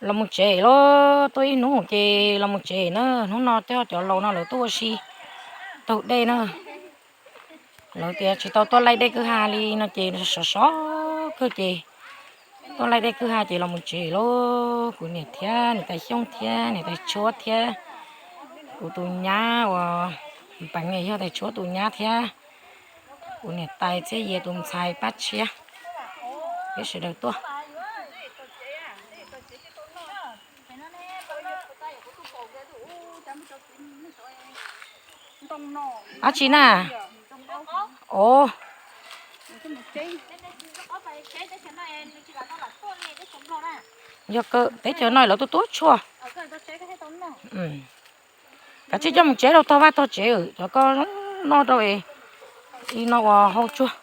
Los mus tsev lauj, tuaj ib hnub ces los mus tsev na, hnub no coj cov laus no lawv tuaj ua si taug dej na. Lawv tias tsis tau tuaj laij dej kwj ha li no ces sov sov kawg ces tuaj laij dej kwj ha ces los mus tsev lauj. Kuv niam thiab niam tais Xyooj thiab niam tais Tshuab thiab kuv tus nyab uas peev yog tais Tshuab tus nyab thiab kuv niam tais Txhiaj Yias tus ntxhais pab tshiab, peb sawv daws tuaj. Dab tsi na? Ov, yog kawg teb chaws no lawv tuaj tuaj tshuaj. Kav tsij coj mus tsev rau tog vaj tog tsev, cov koj noj rau li no uas hau tsuag.